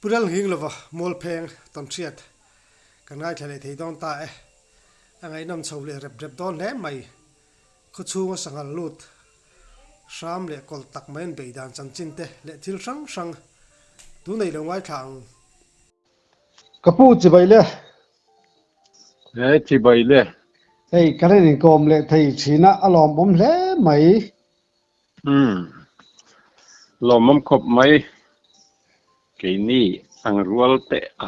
Pu Lalnghing lova Mualpheng tawnhriat kan ngaithla leh thei dawn ta e. A ngaihnawm chho leh rep rep dawn hle mai. Khawchhunga sanghal lut hram leh kawlh tak mai an beih dan chanchin te leh thil hrang hrang tunei lo ngaithla ang. Ka pu chibai le. He chibai le. Hei ka rawn inkawm leh thei thin a, a lawmawm hle mai. Umm. Lawmawm khawp mai. Keini ang rual teh a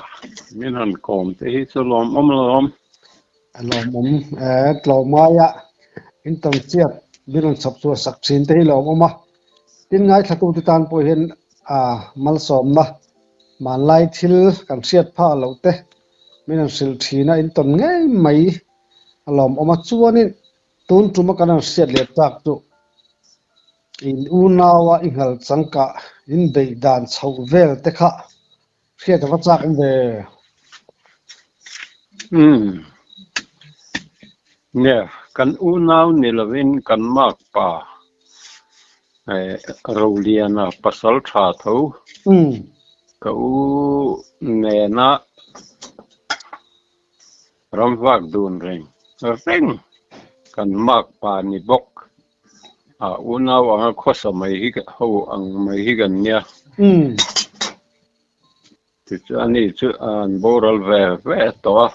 min han kawm te hi chu lawmawm lawm. A lawmawm e, tlawmngaia in tawngchiat min rawn chhawp chhuah sak thin te hi lawmawm a. Tin ngaithlatute tan pawh hian a malsawmna hmanlai thil kan hriat phak loh te min rawn hrilh thin a, in tawn ngei mai a lawmawm a. Chuanin tun tuma kan rawn hriat leh tak chu in unaua i nghal changkah in beih dan chhoh vel te kha hriat a va chak awm ve. Umm. Nia, kan unau ni lovin kan makpa Roliana pasal tha tho. Ka u nena ramvak dun reng reng kan makpa ni bawk. A unau anga khawsa mai hi ho ang mai hi kan nia. Tichuan ani chu an boral ve ve tawh a.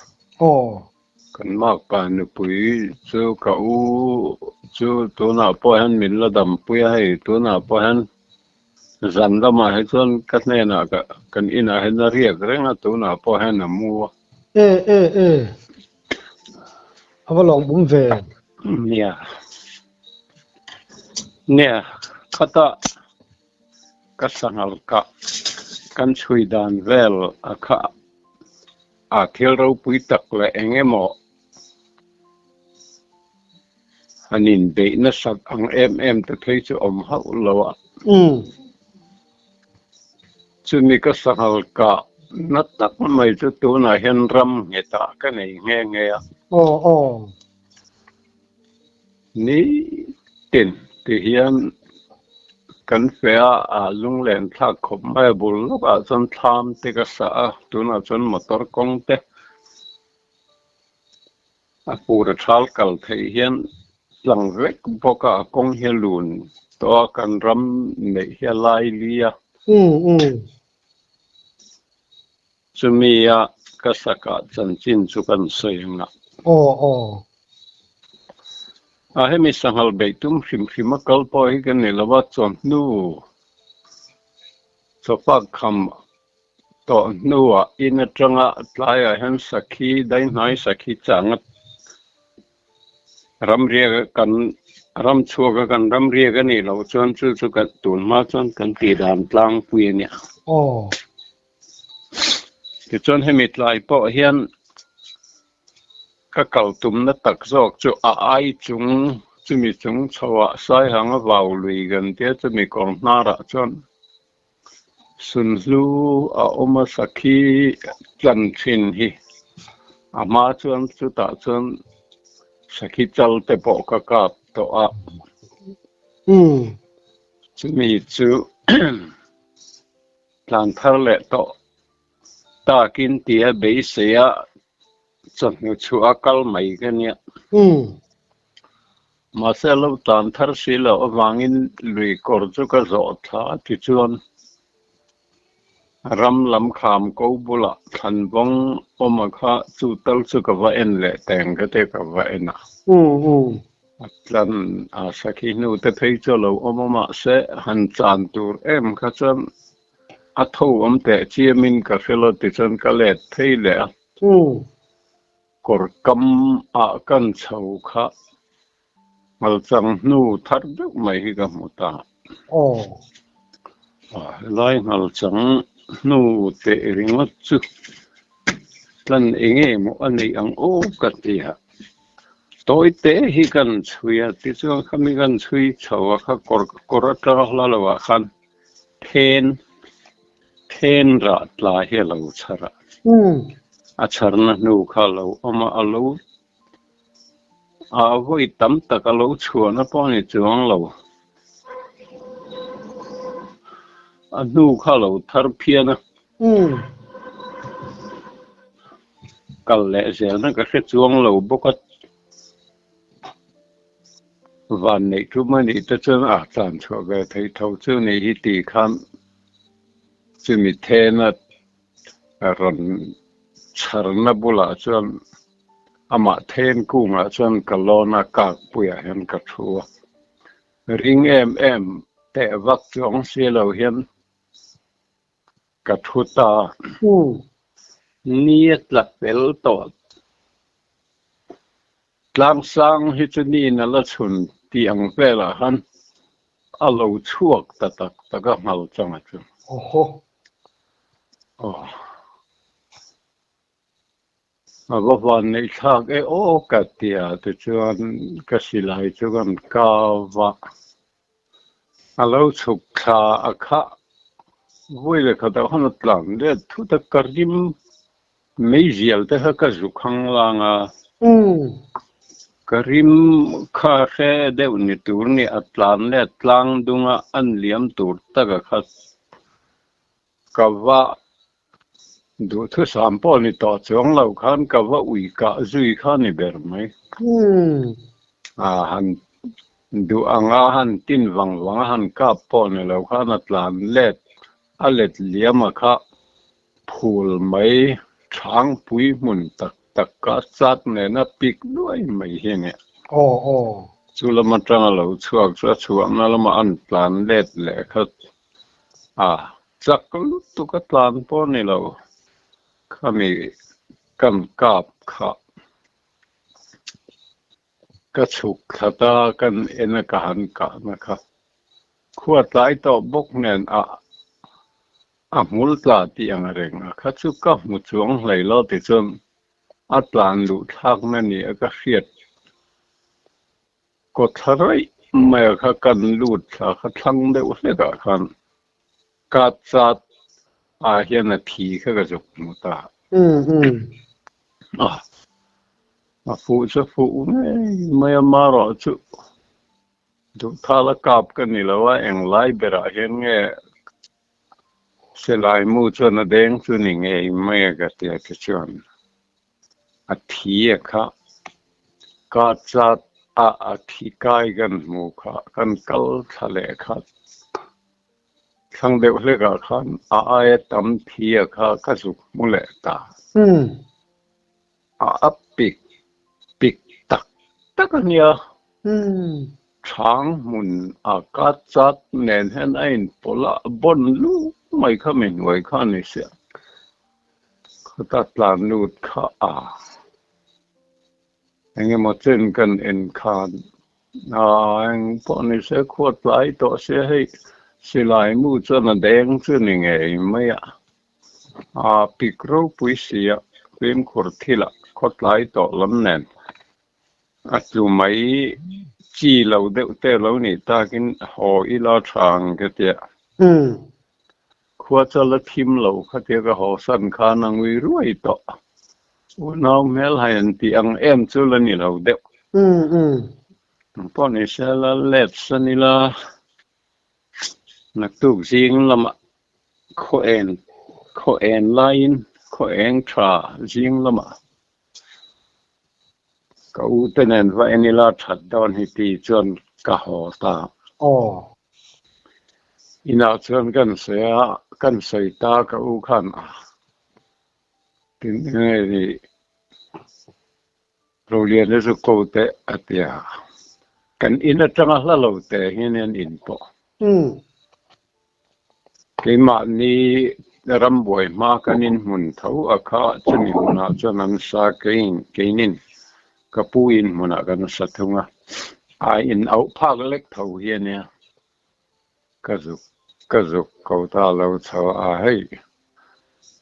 Kan makpa nupui chu ka u chu tunah pawh hian min la dampui a hei tunah pawh hian zan lamah hi chuan ka hnenah kan inah hian a riak reng a tunah pawh hian a mu a. E e e a va lawng bum ve. Nia nia khata ka sanghal kah kan chhui dan vel a kha a thil ropui tak leh eng emaw han inbeih nasat ang em em te phei chu awm hauh lo a. Chumi ka sanghal kah na tak mai chu tunah hian ram nghetah ka nei nghe nghe a. Aw aw. Nitin ti hian kan feh a, a lunglen thlak khawp mai a bul lawkah chuan thlam te ka sa a, tunah chuan motor kawng te a fur a thal kal theih hian tlang vek bawk a, a kawng hi a lun tawh a, kan ram neih hi a lai li a. Chumi a ka sakah chanchin chu kan sawi ang a. Aw aw. A hemi sanghal beih tum hrim hrim a kal pawh hi ka ni lo a, chawhnu chawpak kham tawh hnuah in atanga tlaiah hian sakhi daihnai sakhi changa Ramriak kan ram chhuak a kan ramriak a nih loh chuan chu chu kan tun hma chuan kan tih dan tlangpui a nia. Tichuan hemi tlai pawh hian ka kal tumna tak zawk chu a ai chung chumi chung chhoah Saihanga vau lui kan tia chumi kawr hnarah chuan Sunhlu a awm a sakhi tlan thin hi a hma chuan chutah chuan sakhi chal te pawh ka kap tawh a. Chumi chu tlan thar leh tawh takin tia beisei a chawhnu chhuah a kal mai ka nia. Mahse a lo tan thar si loh avangin lui kawr chu ka zawh thla a tichuan ram lam kham ko bulah thlanvawng awma kha chu tal chu ka va en leh teng ka te ka va en a. A tlan a sakhi hnu te phei chu a lo awm a mahse han chan tur em kha chuan a tho awm teh chiamin ka hre lo tichuan ka let phei leh a. Kawr kam ah kan chho kha ngalchang hnu thar deuh mai hi ka hmu ta. Helai ngalchang hnu teh ringawt chu tlan eng nge maw a neih ang aw ka ti a. Tawi te hi kan chhui a, tichuan khami kan chhui chho a kha kawr kawr atanga hla lo ah khan then Then rah tla hi a lo chhar a, a chharna hnu kha a lo awm a, a lo a vawi tam tak a lo chhuahna pawh a ni chuang lo. A hnu kha a lo thar phian a. Kal leh zelna ka hre chuang lo bawk a, van neih tum a nih te chuan a tlan chhuah ve theih tho chu ni hi ti khan chumi thena rawn chharna bulah chuan amah then kungah chuan ka lawn a, kak puiah hian ka thu a. Ring em em teh vak chuang si lo hian ka thu ta. Ni a tla fel tawh. Tlangsang hi chu niin a la chhun tih ang velah khan a lo chhuak ta tak tak a nghal chang a chu. Awhaw. Aw. A va van neih thlak e aw ka ti a, tichuan ka silai chu kan kau va. A lo chhuk thla a khah vawi leh khatah khan a tlan let thut a, ka rim meizial te kha ka zuk hang lang a. Ka rim kha hre deuh ni tur ni a tlan let tlang dung a, an liam tur taka kha ka va Duhthusam pawh ni tawh chuang lo khan ka va ui kah zui kha ni ber mai. A han duh anga han tin vang vang a han kap pawh ni lo khan a tlan let a let liam a kha phul mai Thangpui hmun tak tak ka chat nena pik nuai mai hi a nia. Aw aw. Chu lam atanga lo chhuak chu a chhuahna lama an tlan let leh kha a Chak lutuk a tlan pawh ni lo, khami kan kap kha ka chhuk thlat a, kan en a ka han kahna kha khua tlai tawh bawk nen a a hmul tla tih ang reng a kha chu ka hmu chuang hlei lo tichuan a tlan luh thlakna ni a ka hriat Kawthla raih mai a kha kan lut thla kha thlang deuh hlek ah khan ka chat ah hian a thi kha ka zuk hmu ta. A a fuh chu a fuh ngei mai a marawh chu duhthal a kap ka ni lo a englai berah hian nge silai mu chuan a deng chu ni ngei mai a ka ti a tichuan A thi a kha ka chat a a thi kai kan hmu kha kan kal thla leh kha thlang deuh hlek ah khan a aia tam thi a kha ka zuk hmu leh ta. A a pik pik tak tak a nia. Thang hmun a ka chat nen hian a inpawlh a, a bawn luh mai kha mi hnuai kha a ni sia. Khawta tlan lut kha a eng emaw chen kan en khan a eng pawh ni se khua tlai tawh sia hei silai mu chuan a deng chu ni ngei mai a, a pik ropui si a fimkhur thil ah khaw tlai tawh lam nen a tlu mai chi lo deuh te lo nih takin haw ila tha ang ka tia. Khua chu la thim lo khatia ka haw san khan a ngui ruai tawh. Unau hmel hai an tih ang em chu la ni lo deuh. Pawh ni se la let san ila naktuk zing lamah khaw en khaw en laiin khaw eng tha zing lamah ka u te nen va en ila that dawn hi ti chuan ka haw ta. Aw. Inah chuan kan sawi a, kan sawi ta ka u khan a tin enge ni Roliana chu ko teh a ti a, kan in atanga hla lo teh hian an in pawh. Keimahni rambuai hma kan inhmun tho a kha chumi hmunah chuan an sa keinin ka pu inhmunah kan sa thung a, a in auh phak lek tho hi a nia. Ka zuk ka zuk ko ta lo chho a hei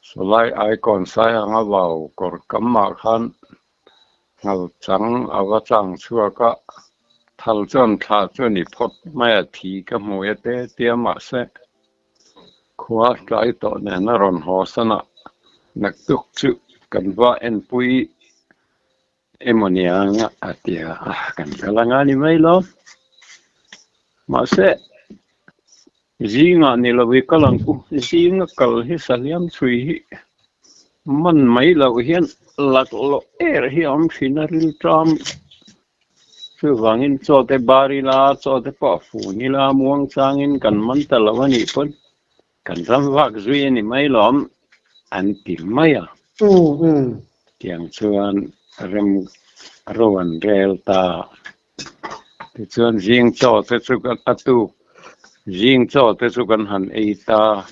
sawlai icon sai anga vau kawr kam ah khan Nghal chang a va chang chhuak a, thal chuan thla chu a ni phawt mai a, thi ka hmu e te tia mahse khua tlai tawh nen a rawn haw san a, naktuk chu kan va enpui emaw niang a ti a, kan kal anga ni mai lo. Mahse. Zingah ni lo i kal ang u, zinga kal hi sahliam chhui hi man mai loh hian laklawh er hi a awm thin a, rilṭam chuvangin chaw te bar ila, chaw te pawh a fun ila, muang changin kan man ta lo a nih pawn kan ram vak zui a ni mai lawm an ti mai a. Tiang chuan rem ro an rel ta. Tichuan zing chaw te chu kan a tuk zing chaw te chu kan han ei ta.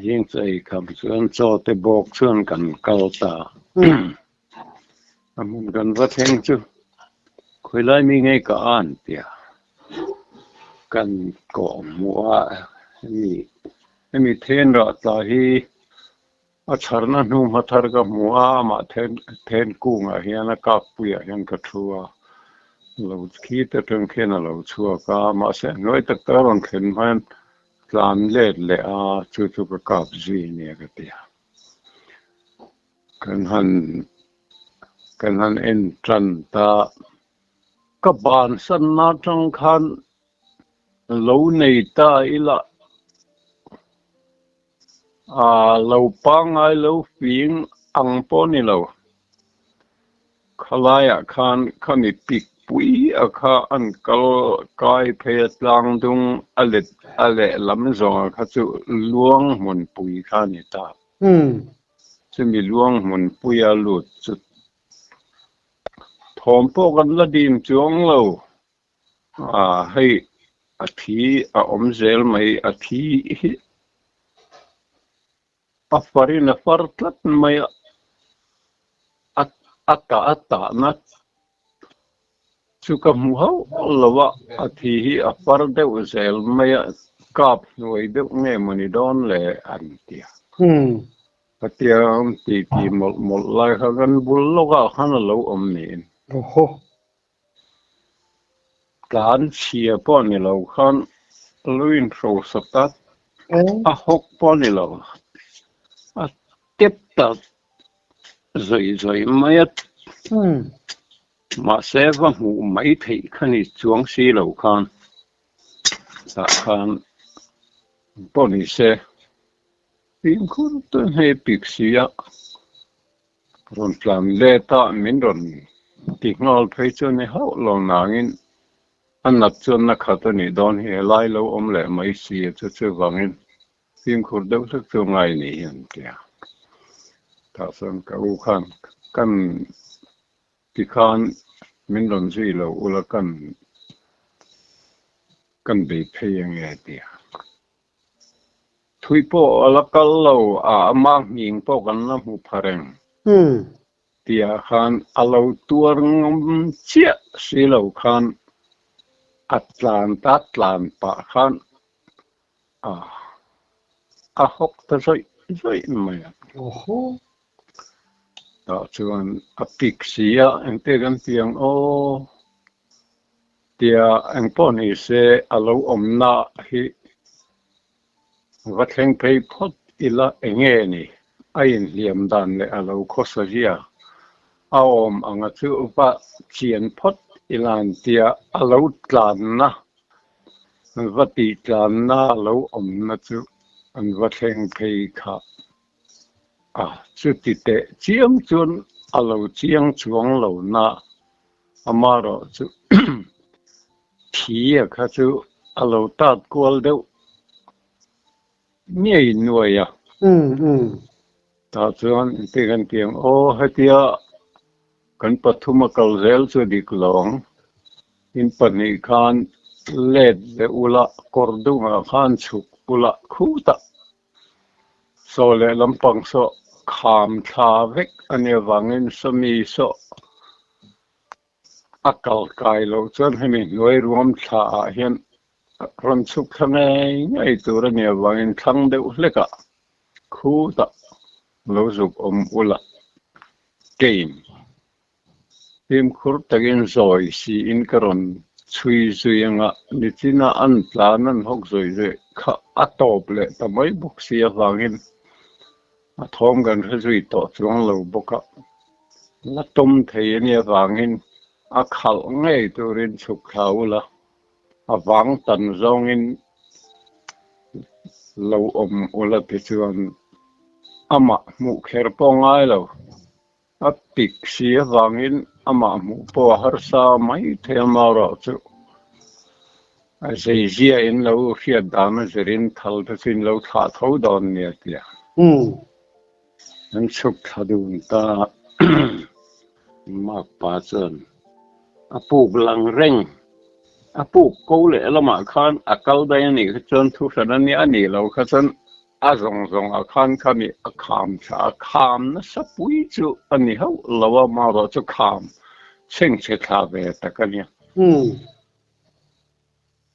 Zing chaw ei kham chuan chaw te bawk chuan kan kal ta. A hmun kan va thleng chu khawilai mi ngei ka an tia kan kawh hmuh a hemi hemi then rah tla hi A chharna hnu hma thar ka hmu a, amah then then kungah hian a kakpuiah hian ka thu a, lo khi te atang khian a lo chhuak a, mahse a hnuai tak tak a rawn thlen hma hian tlan let leh a, chu chu ka kap zui a nia ka ti a. Kan han kan han en tan ta, ka bansanna atang khan lo nei ta ila. A lo pangngai lo fing ang pawh ni lo. Khalaiah khan khami pik pui a kha an kal kai phei a tlang dung a let a lehlam zawnga kha chu luang hmunpui kha a ni ta. Chumi luang hmunpuia lut chu thawm pawh kan la dim chuang lo. A hei a thi a awm zel mai a thi hi a farin a far tlat mai a a a tah a tahna chu ka hmu hauh lo a a thi hi a far deuh zel mai a kap hnuai deuh nge mawni dawn le an ti a. Khatiang tih tih mawlh mawlh lai kha kan bul lawkah khan a lo awm niin. Awhaw. Tlan chhia pawh ni lo khan lo inhrosak a, a hawk pawh ni lo, a tep ta zawih zawih mai a. Mahse va hmuh mai theih kha ni chuang si lo khan tah khan pawh ni se fimkhur chuan hei pik si a. Rawn tlan let a, min rawn ti nghal phei chu a ni hauh lo nangin a nat chuan na khat a nih dawn hi helai lo awm leh mai si a chu chuvangin fimkhur deuh hlek chu ngai ni hi an ti a. Tah chuan ka u khan kan tikhan min rawn zui lo ula kan kan bei phei ange a ti a. Thui pawh a la kal lo a, ama hming pawh kan la hmu pha reng. Tiah khan a lo tuar ngam chiah si lo khan a tlan ta tlan pah khan a a hawk ta zawih zawih mai a. Tah chuan a pik si a, engtia kan ti ang aw. Tia engpawh ni se a lo awmna hi va thleng phei phawt ila enge ni? A inhliam dan leh a lo khawsa zia a awm anga chu va chian phawt ila an tia a lo tlanna va tih tlanna a lo awmna chu an va thleng phei kha a chuti teh chiang chuan a lo chiang chuang lo na. Amaherawh chu thi a kha chu a lo tat kual deuh ngei nuai a. Tah chuan engtin kan ti ang aw hetia kan pathum a kal zel chu dik lo ang. In pahnih khan let leh ula kawr dungah khan chhuk ula khutah Saw leh lampang saw kham thla vek a nih avangin sawmi saw a kal kai loh chuan hemi hnuai ruam thla ah hian rawn chhuk thla ngei ngei tur a nih avangin thlang deuh hlekah khutah lo zuk awm ula game Fimkhur takin zawi siin ka rawn chhui zui anga nichina an tlan an hawk zawi zawi kha a tawp leh ta mai bawk si avangin a thawm kan hre zui tawh chuang lo bawk a, la tawm thei a nih avangin a khalh ngei turin chhuk thla ula, a vang tan zawngin. Lo awm ula ti chuan amah hmuh kher pawh ngai lo. A pik si avangin amah hmuh pawh a harsa mai thei a, marawh chu a zeizia in lo hriat dan a zirin thal te chu in lo thlah tho dawn nia tia an chhuk thla dun ta. Makpa chuan a puk lang reng, a puk ko leh lamah khan a kal daih a nih kha chuan thu hran a nia, a nih loh kha chuan A zawng zawngah khan khami a kham tha a, kham nasa pui chu a ni hauh lo a, marawh chu kham chhengchhe thla ve tak a nia.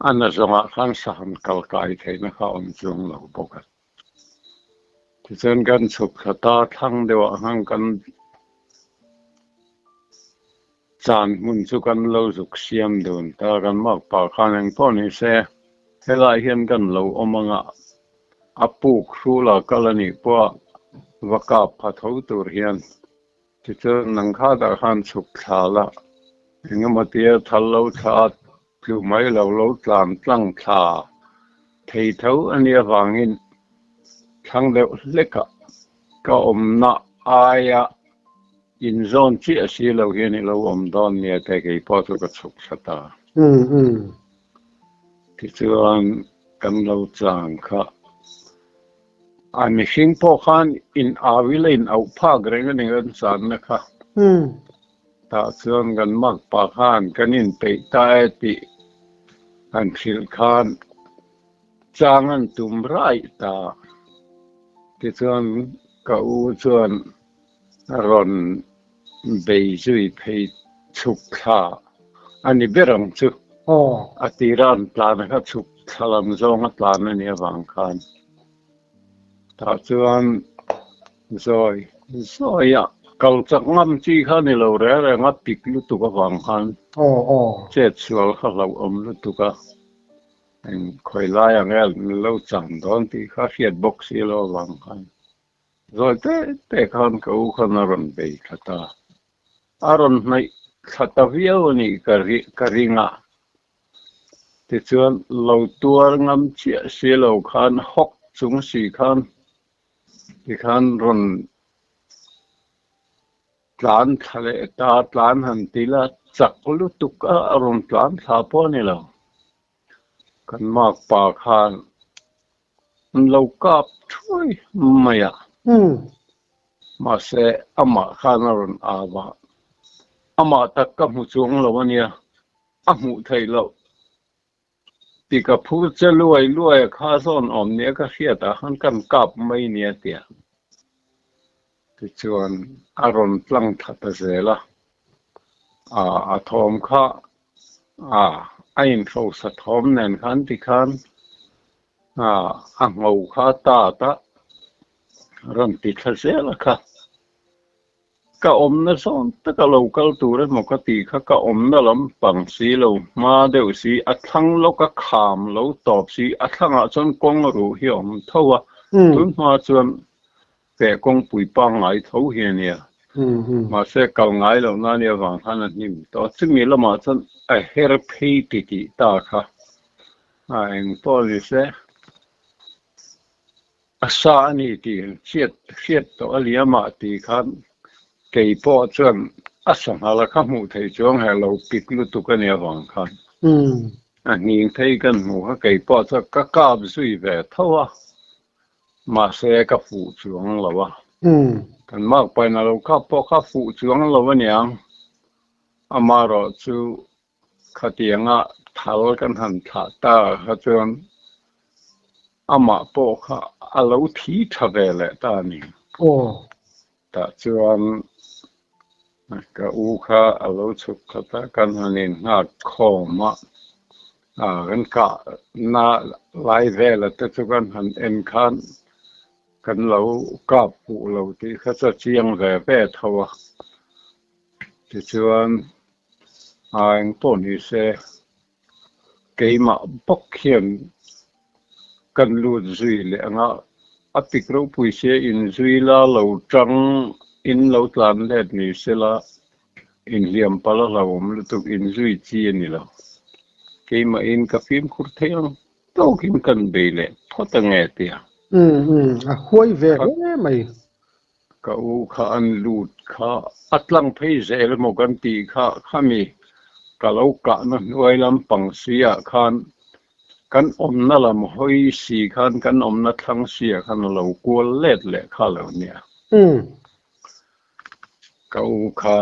A na zawngah khan sahan kal kai theihna kha a awm chuang lo bawk a. Tichuan kan chhuk thla ta thlang deuhah khan kan chan hmun chu kan lo zuk siam dun ta, kan makpa khan engpawh ni se helai hian kan lo awm anga a puk hrula kal a nih pawh a va kap pha tho tur hian tichuan nang khatah khan chhuk thla la engemaw tia thal lo thla tlu mai lo lo tlan tlang thla thei tho a nih avangin thlang deuh hlekah ka awmna aia Inzawn chiah si lo hian i lo awm dawn nia te kei pawh chu ka chhuk thla ta. Tichuan kan lo chang kha a mihring pawh khan in au ila in auh phak reng a ni kan channa kha. Tah chuan kan makpa khan kan inpeih ta e tih han hrilh khan chang an tum raih ta. Tichuan ka u chuan A rawn bei zui phei chhuk thla a ni ber ang chu. A tira an tlan kha chhuk thla lam zawng a tlan a nih avang khan tah chuan zawi zawia kal chak ngam chi kha ni lo reng reng a pik lutuk avang khan chet sual kha hlauhawm lutuk a, eng khawi lai ang e lo chan dawn tih kha hriat bawk si lo avang khan. Zawi te te khan ka u khan a rawn bei thla ta. A rawn hnaih thla ta viau a nih ka ri ka ring a. Tichuan lo tuar ngam chiah si lo khan hawk chung si khan tikhan rawn tlan thla leh ta, tlan han ti la chak lutuk a, a rawn tlan thla pawh a ni lo. Kan makpa khan An lo kap thuai mai a. Mahse, amah khan a rawn au a. Amah tak ka hmu chuang lo a nia, a hmuh theih loh tih ka phur che luai luai a, kha zawn awm nia ka hriat ah khan kan kap mai nia tia. Tichuan, a rawn tlang thla ta zel a, a thawm kha a inhrosa thawm nen khan tikhan a ngho kha tat a rawn ti thla zel a kha. Ka awmna zawn taka lo kal tur emaw ka tih kha ka awmna lampang si lo hma deuh si, a thlang lawka kham lo tawp si, a thlangah chuan kawng ruh hi a awm tho a, tun hma chuan Feh kawngpui pangngai tho hi a nia. Mahse kal ngai loh na nia vang khan a hnim tawh a. Chumi lamah chuan a her phei ti tih ta kha a eng pawh ni se a sa a ni tih hriat hriat tawh a liamah tih khan kei pawh chuan a sanghal a kha hmuh theih chuang heh lo pik lutuk a nia vang khan a nghing phei kan hmuh kha kei pawh chuan ka kap zui ve tho a. Mahse ka fuh chuang lo a. Kan makpain a lo kap pawh kha fuh chuang lo a niang. Amaherawh chu khatianga thal kan han thlah ta kha chuan amah pawh kha a lo thi tha ve leh ta a ni. Tah chuan ka u kha a lo chhuk khat a, kan han innghak khawm a, kan kahna lai vela te chu kan han en khan kan lo kap fuh lo tih kha chu a chiang ve ve tho a. Tichuan engpawh ni se keimah bawk hian kan lut zui leh ang a, a pik ropui sia inzui la lo tang in lo tlan let ni sela inhliam palh a hlauhawm lutuk inzui chi a ni lo. Keimahin ka fimkhur thei ang. tawkin kan bei leh phawt ange tia. Umm umm a huai ve hle mai. Ka u kha an lut kha a tlang phei zel emaw kan tih kha khami ka lo kahna hnuai lampang si ah khan kan awmna lam hawi si khan kan awmna thlang si ah khan a lo kual let leh kha lo nia. Ka u kha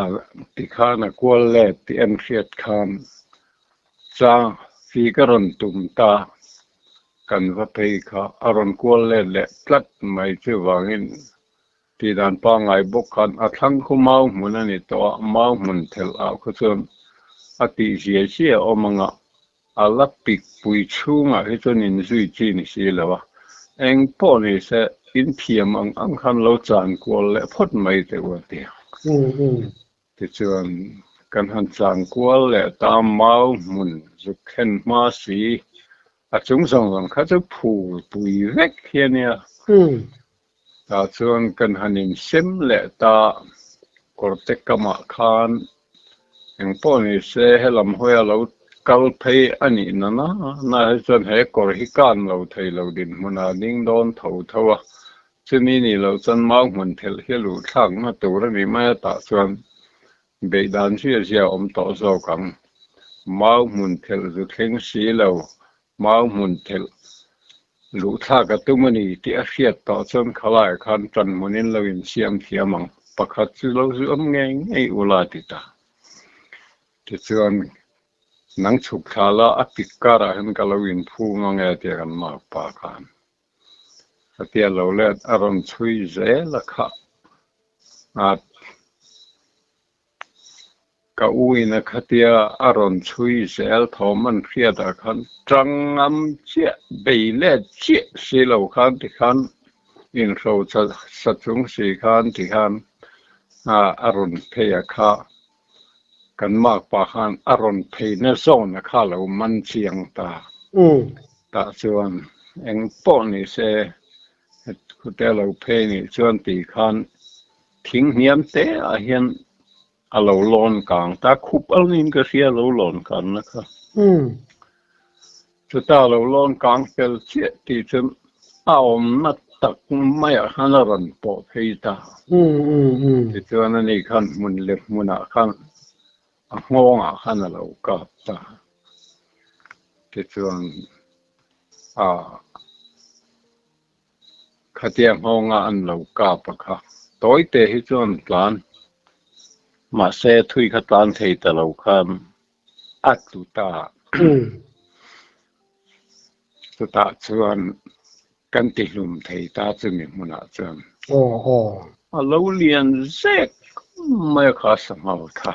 tikhan a kual let tih an hriat khan chang fi ka rawn tum ta. Kan va phei kha a rawn kual let leh tlat mai chuvangin tihdan pangngai bawk khan a thlang khu mau hmun a ni tawh a, mau hmun thelh ah khaw chuan a tih zia zia a awm ang a, a la pik pui chhungah hi chuan inzui chi ni si lo a, eng pawh ni se inthiam ang ang khan lo chan kual leh phawt mai teh u a ti a. Tichuan, kan han chang kual leh ta mau hmun zuk thlen hma si, a chung zawng zawng kha chu phur pui vek hi a nia. Tah chuan kan han insem leh ta, kawrte kamah khan engpawh ni se helam hawia lo kal phei a nih na na na hi chuan he kawr hi kan lo thei lo dinhmunah a ding dawn tho tho a, Chumi nih loh chuan mau hmun thelh hi a luh thlakna tur a nih mai a tah chuan beihdan zia zia a awm tawh zawk ang. Mau hmun thelh zu thleng si lo, mau hmun thelh luh thlak a tum a ni tih a hriat tawh chuan khalaiah khan ṭan hmunin lo insiam thiam ang. Pakhat chu lo zu awm ngei ngei ula ti ta. Tichuan nang chhuk thla la a pik karah hian ka lo inphum ang e tia kan makpa khan. A tia lo let a rawn chhui zel a kha a ka u in a khatia a rawn chhui zel thawm an hriat ah khan tangam chiah bei let chiah si lo khan tikhan inhro sa chung si khan tikhan a rawn phei a kha kan makpa khan a rawn phei na zawn a kha lo man chiang ta. Tah chuan eng pawh ni se khute lo phei nih chuan ti khan thing hniam te ah hian a lo lawn kang ta khup alin ka hria lo lawn kan na kha. Chuta lo lawn kang fel chiah tih chu a awmna tak maiah khan a rawn pawh phei ta. Tichuan ani khan hmun leh hmunah khan a nghawngah khan a lo kap ta. Tichuan a khatia nghawnga an lo kap a kha. Tawite hi chuan tlan mahse thui kha tlan thei ta lo khan a tlu ta. Chutah chuan kan tihlum thei ta chumi hmunah chuan. A lo lian zek mai a kha sanghal kha.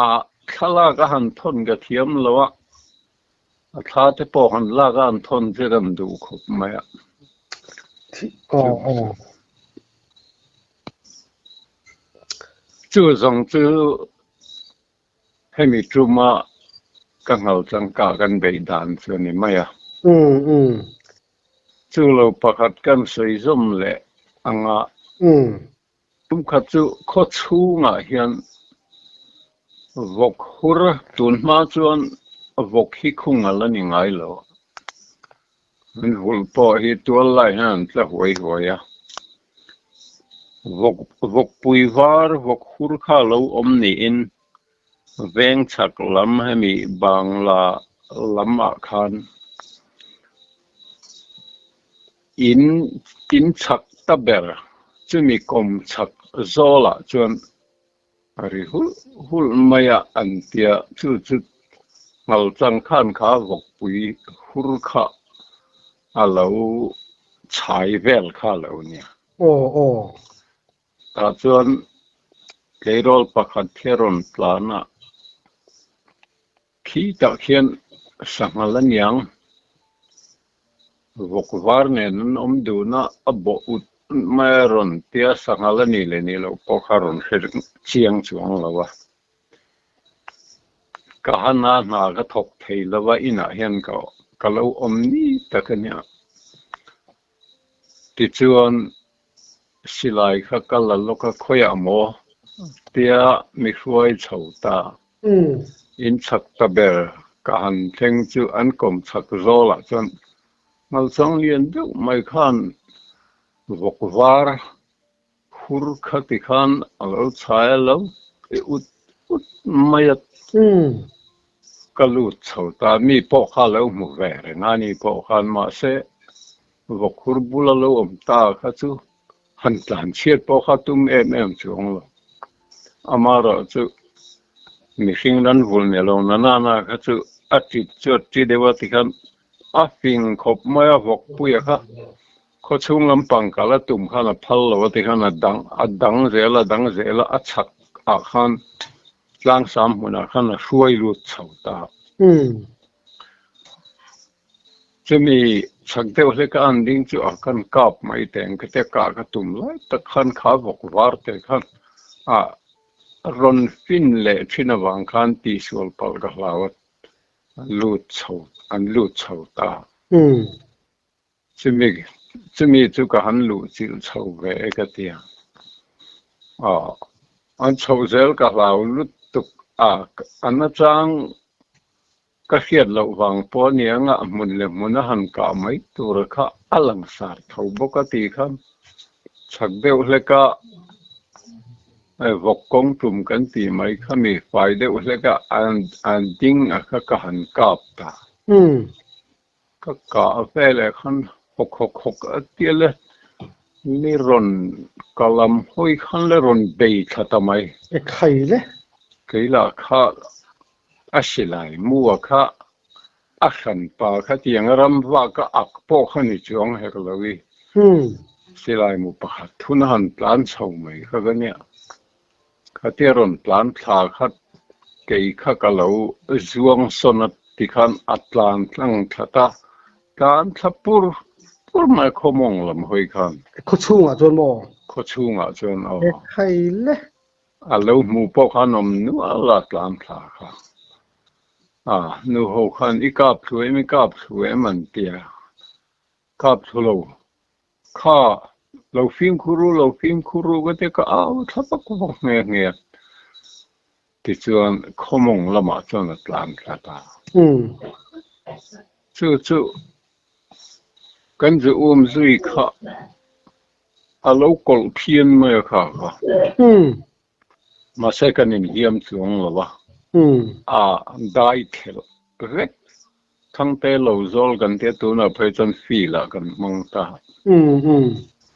A thlalak a han thawn ka thiam lo a, a thla te pawh han lak a han thawn che kan duh khawp mai a. Chu zawng chu hemi tuma ka nghal changka kan beih dan chu a ni mai a. Chu lo pakhat kan sawi zawm leh anga tumkhat chu khaw chhungah hian vawk hur tun hma chuan vawk hi khung a la ni ngai lo. An vulh pawh hi tual lai hian an tla huai huai a. Vawk vawkpui var vawk hur kha lo awm niin veng chhak lam hemi Bangla lamah khan in in chhak ta ber chumi kawm chhak zawlah chuan A ri hulh hulh mai a an tia chu chu nghal chang khan kha vawkpui hur kha a lo chhai vel kha a lo nia. Aw aw. Tah chuan tleirawl pakhat hi a rawn tlan a, khi tah khian sanghal a niang. Vawk var nen an awm dun a, a bawh ut mai a rawn tia sanghal a nih leh nih loh pawh kha rawn hre chiang chuang lo a. Ka hana hna ka thawk thei lo a, inah hian ka ka lo awm ni tak a nia. Tichuan silai kha ka la lawk a, khawiah maw tia mi hruai chho ta. Inchhak ta ber. Ka han thleng chu an kawm chhak zawlah chuan Ngalchang lian deuh mai khan vawk var hur kha ti khan a lo chhai a lo ti ut ut mai a. Ka lut chho ta, mi pawh kha a lo hmu ve reng a, ani pawh khan mahse vawk hur bula lo awm ta kha chu han tlan chhiat pawh kha tum em em chuang lo. Amaherawhchu mihring ran vul ni lo na na na kha chu a tit chu a ti deuh a tikhan a fing khawp mai a vawk puia kha khaw chhung lampang kal a tum khan a phal lo a tikhan a dang a dang zel a dang zel a a chhak ah khan tlangsam hmunah khan a hruai lut chho ta. Chumi chhak deuh hlek a an ding chu a kan kap mai teh ang ka tia kah ka tum lai tak khan kha vawk var te khan a rawn fin leh thin avang khan tihsual palh ka hlau a, an lut chho an lut chho ta. Chumi chumi chu ka han luh chilh chho ve e ka tia. Aw an chhoh zel ka hlau lutuk a, an nachang Ka hriat loh vang pawh a nia ngah hmun leh hmun a han kah mai tur kha a langsar tho bawk a tih kha chhak deuh hlek a vawk kawng tum kan tih mai kha mi fai deuh hlek a an ding a kha ka han kap ta. Ka kah veleh khan hawk hawk hawk a tia le ni rawn ka lam hawi khan le rawn bei thla ta mai. E khai le. Kei lah kha a silai mu a kha a hran pa kha tiang ram vak a ak pawh kha ni chuang hek lo i. Silai mu pakhat thun a han tlan chho mai kha ka nia. Khatia rawn tlan thla kha kei kha ka lo zuang sawn a ti khan a tlan tlang thla ta, tlan thla pur pur mai khaw mawng lam hawi khan. Khaw chhungah chuan maw? Khaw chhungah chuan aw. E khai le. A lo hmuh pawh khan awm nual a tlan thla kha. A nu ho khan i kap thlu em i kap thlu em an tia. Kap thlu lo. Kha, lo fimkhur u, lo fimkhur u ka ti a, ka au thla vak vak nghe nghe a. Tichuan khawmawng lamah chuan a tlan thla ta. Chu chu kan zu um zui kha a lo kawlh phian mai a kha kha. Mahse kan inhliam chuang lo a, a dai thelh vek. Thangte lo zawl kan tia tunah phei chuan field ah kan hmang ta.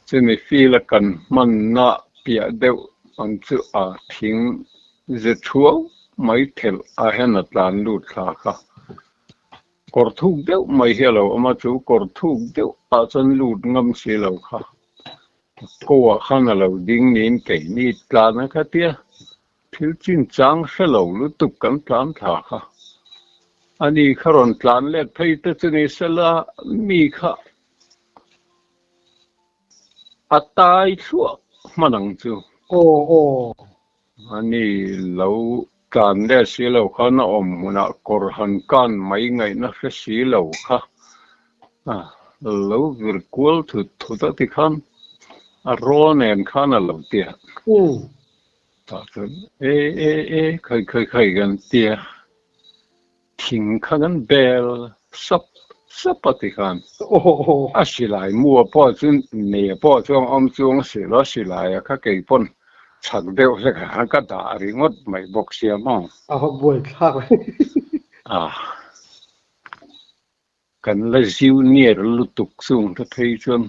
Chumi field a kan hmanna piah deuh ang chu a thing ze thuau mai thelh ah hian a tlan lut thla kha. Kawr thuk deuh mai hi a lo awm a, chu kawr thuk deuh ah chuan lut ngam si lo kha. Ko ah khan a lo ding niin keini tlan a kha tia thil chinchang hre lo lutuk kan tlan thla kha. Ani kha rawn tlan let phei te chu ni sela mi kha a tai thluah hman ang chu. Aw aw. Ani lo tlan let si lo khan a awm hmunah kawr han kan mai ngaihna hre si lo kha lo vir kual thut thut a tikhan a rawl nen khan a lo ti a. Tah chuan e e e khai khai khai kan ti a, thing kha kan bel sap sap a tikhan a silai mua pawh chu nei pawh chuan awm chuang si lo a silai a kha kei pawn chhak deuh hlek a ka dah ringawt mai bawk sia maw. A va buaithlak a. Kan la junior lutuk chung ta phei chuan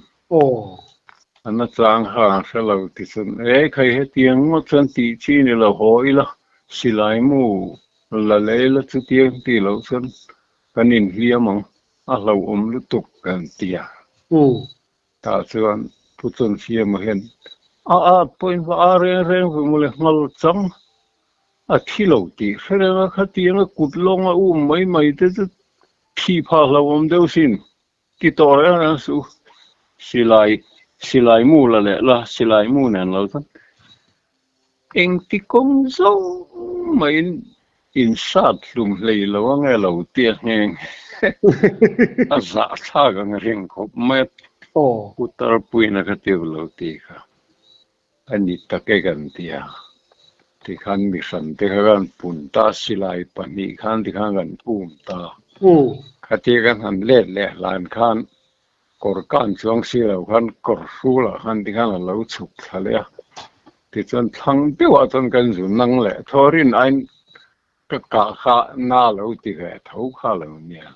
a nachang kha an hre lo ti chuan e khai hetiang ngawt chuan tih chi ni lo haw ila silai mu la lei la chutiang tih loh chuan kan inhliam ang a hlauhawm lutuk kan ti a. Tah chuan Pu Chawnsiama hian a at pawhin va a reng reng ve mawle nghal chang a thi lo tih hre reng a, khatiang a kut lawng a um mai mai te chu thi phah hlauhawm deuh sin ti tawh reng reng suh u. Silai silai mu la leh la silai mu nen lo chuan engti kawng zawng maiin in sat hlum hlei lo ang e lo tia nghe nghe a zahthlak ang reng khawp mai a putar puiin a kha tiu lo ti kha a ni tak e kan ti a. Tikhan mi hran te kha kan pun ta silai pahnih khan tikhan kan um ta. Khatia kan han let leh hlan khan kawr kan chuang si lo khan kawr hrulah khan tikhan a lo chhuk thla leh a. Tichuan thlang deuhah chuan kan zu nang leh thaw rin aiin ka kah kha na lo ti ve tho kha lo nia.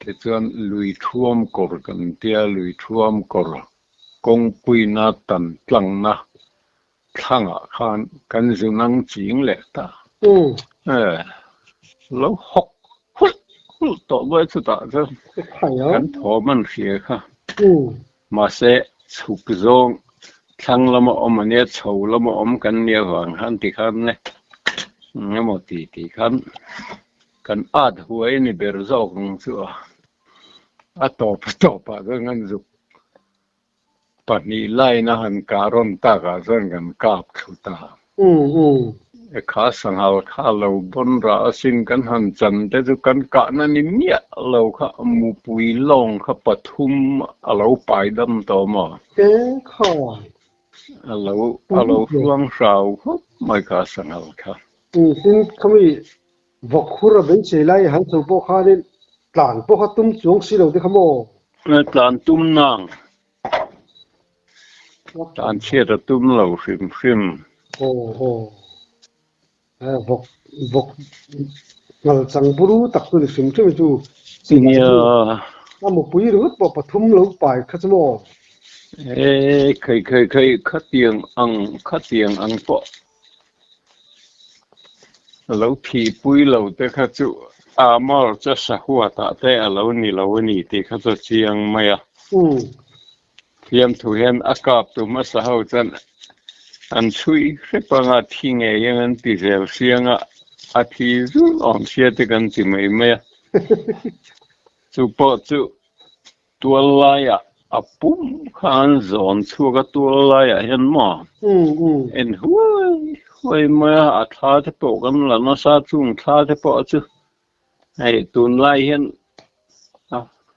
Tichuan lui thuam kawr kan tia, lui thuam kawr kawngpuina tan tlangna thlangah khan kan zu nang ching leh ta. Lo hawk hulh hulh tawh mai chutah chuan kan thawm an hria kha. Mahse chhuk zawng thlang lama awm a nia, chho lama awm kan nia vang khan tikhan le engemaw ti tih khan kan at huai ni ber zawk ang chu a. A tawp a tawpah chuan kan zuk Pahnih line a han kah rawn takah chuan kan kap thlu ta. E kha sanghal kha lo bawn rah asin kan han chan te chu kan kahna ni miah lo kha mupui lawng kha pathum a lo pai dam tawh maw? E kha. A lo a lo hruang hrau khawp mai kha sanghal kha. Tin khami Vawk hur a beisei lai han chho pawh khanin tlan pawh kha tum chuang si lo te kha maw? Tlan tum nang. Tlan chhiat a tum lo hrim hrim. Aw aw. Vawk vawk ngal chang buru tak chu ni hrim hrim chu. Nia. A mupui ringawt pawh pathum lo pai kha chu maw? E khei khei khei khatiang ang khatiang ang pawh Lo thihpui lo te kha chu Amor chu sahuatah te a lo ni lo a ni tih kha chu a chiang mai a. Thiamthu hian a kap tu hmasa ho chuan an chhui hrep anga thi ngei ang an ti zel siang a, a thi zul awm sia te kan ti mai mai a. Chu pawh chu Tual laiah a pum kha an zawn chhuak a, tual laiah hian maw en huai huai mai a, a thla te pawh kan la nasa chung thla te pawh chu hei tunlai hian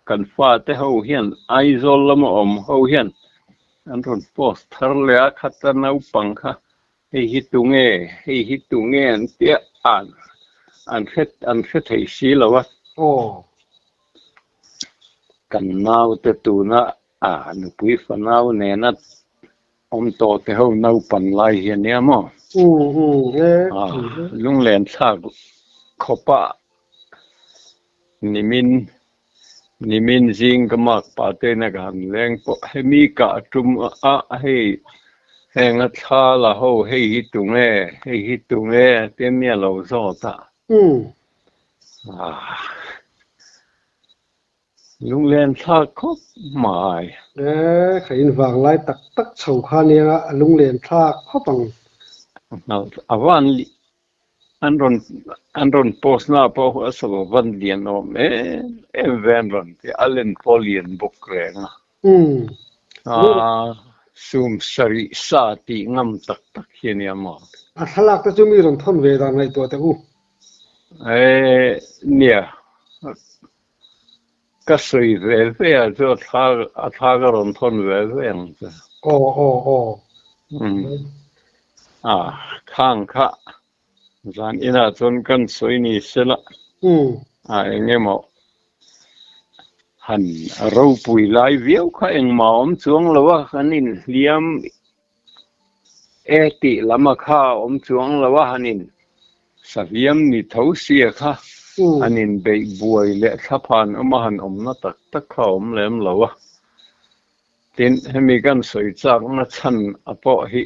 kan fate ho hian Aizawl lama awm ho hian an rawn post thar leh a, khata naupang kha hei hi tunge hei hi tunge an tia an an hre an hre thei si lo a. Kan naute tuna a nupui fanau nena awm tawh te ho naupan lai hi a nia maw? Lunglen thlak khawpa nimin nimin zing ka mak pa te na ka han leng pawh hemi kah tum a hei heng a thla la ho hei hi tunge hei hi tunge tia mi a lo zawt a. Lunglen thlak khawp mai. E, ka in vang lai tak tak chho kha nia a lunglen thlak khawp ang. A van an rawn an rawn post na pawh a sava van lian awm em em ve an rawn ti a len pawh lian bawk reng a. Sum sarih sa tih ngam tak tak hi a nia maw? A thlalak te chu mi rawn thawn ve dan ngaihtuah teh u. E nia, ka sawi ve ve a chu a thla a thla ka rawn thawn ve ve ang che. Aw aw aw. A khang kha zan inah chuan kan sawi ni sela a eng emaw han ropui lai viau kha engmah awm chuang lo a, kan inhliam E tih lam a kha a awm chuang lo a, han in sahliam ni tho sia kha han in beih buai leh thlaphan awm a han awmna tak tak kha a awm lem lo a. Tin, hemi kan sawi chakna chhan a pawh hi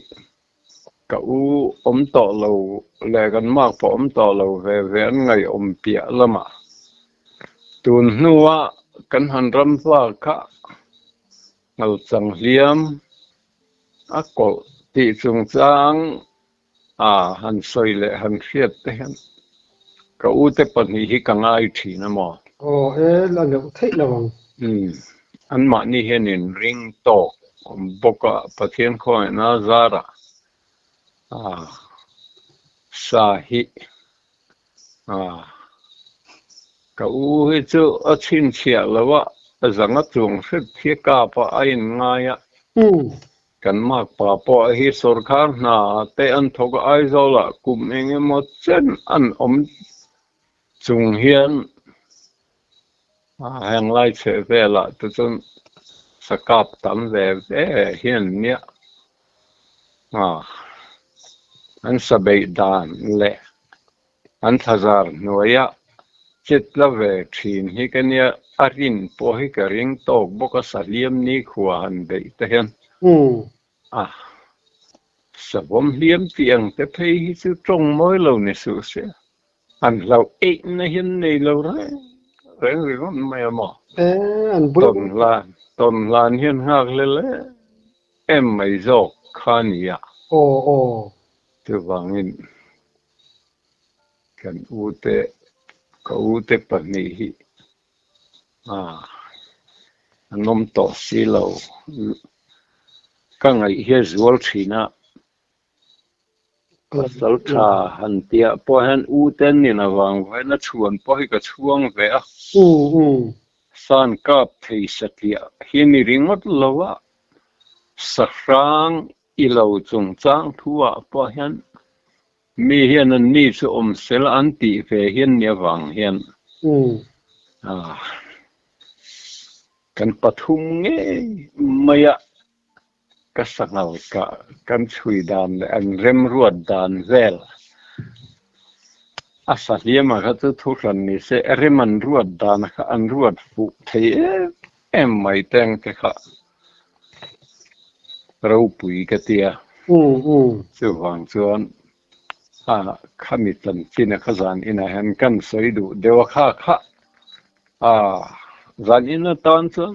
ka u awm tawh lo leh kan mark pawh awm tawh lo ve ve an ngaihawm piah lamah tun hnua kan han ram vak kha Ngalchang hliam a kawlh tih chungchang a han sawi leh han hriat te hian ka ute pahnih hi ka ngai thin a maw? Aw e, la neuh theih lo ang. Umm, anmahni hian in ring tawk bawk a, Pathian khawngaihna zarah a sa hi a Ka u hi chu a chhinchhiah lo a, zanga chuang hret hi kap a a inngai a. Kan makpa pawh hi sorkar hna te an thawk a, Aizawlah kum eng emaw chen an awm chung hian heng lai chheh velah te chuan sakap tam ve ve hian nia an sa beih dan leh An thlazar hnuaia chet la ve thin hi ka nia, a rin pawh hi ka ring tawk bawk a, sahliam nikhua han beih te hian a savawm hliam tih ang te phei hi chu tawng mawi lo ni suh se, an hlauh eihna hian nei lo reng reng ringawt mai a maw? Tawn hlan tawn hlan hian nghak hlel em mai zawk kha a nia. Chuvangin. Kan ute, ka ute pahnih hi an awm tawh si lo. Ka ngaih hi a zual thin a, pasal tha han tih pawh hian ute an nin avang vawiin a chhuan pawh hi ka chhuang ve a. San kap thei satliah hi ni ringawt lo a, sahrang I lo chungchang thu ah pawh hian mi hian an ni chu awm sel an tih ve hian ni avang hian kan pathum ngei mai a ka sanghal kah kan chhui dan leh an remruat dan vel a sahliama kha chu thu hran ni se rem an ruat dan kha an ruat fuh thei em em mai teng te kha. Ropui ka ti a, chuvang chuan a khami chanchin a kha zan inah hian kan sawi duh deuh a kha kha a zan in atan chuan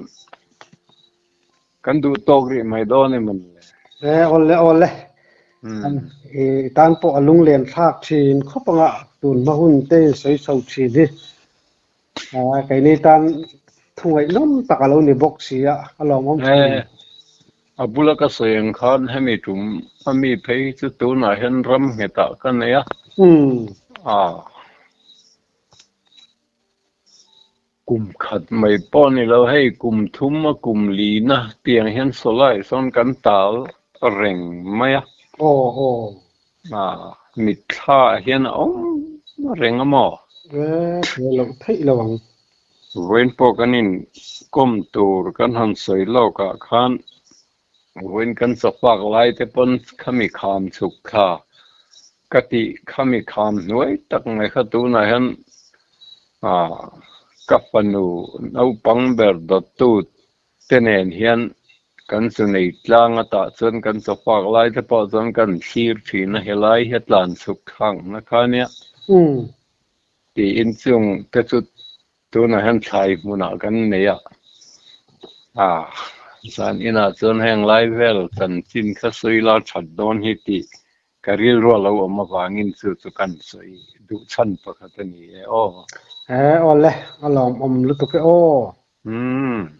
kan duh tawk rih mai dawn em an le. E awle awle i tan pawh a lunglen thlak thin khawp anga tun hma hun te in sawi chho thin hi. Keini tan thungaih nawm tak a lo ni bawk si a, a lawmawm thin. A bula ka sawi ang khan hemi tum a mi phei hi chu tunah hian ram nghetah ka nei a. Kum khat mai pawh a ni lo, hei kum thum a kum lina tiang hian sawlai sawn kan tal reng mai a. Mitthla ah hian a awm reng a maw? Thei loh theih lo ang. Vawiin pawh kan in kawm tur kan han sawi lawk ah khan vawiin kan chawfak lai te pawn khami kham chhuk thla ka tih khami kham hnuai tak mai kha tunah hian ka fanu naupang ber dawttu te nen hian kan chu nei tlang a tah chuan kan chawfak lai te pawh chuan kan thlir thin a, helai hi a tlan chhuk thlak na kha nia tiin chung te chu tunah hian thlai hmunah kan nei a, ah zan inah chuan heng lai vel chanchin kha sawi la that dawn hi tih Ka rilru a lo awm avangin chu chu kan sawi duh chhan pakhat a ni e aw. He awle, a lawmawm lutuk e aw. Umm.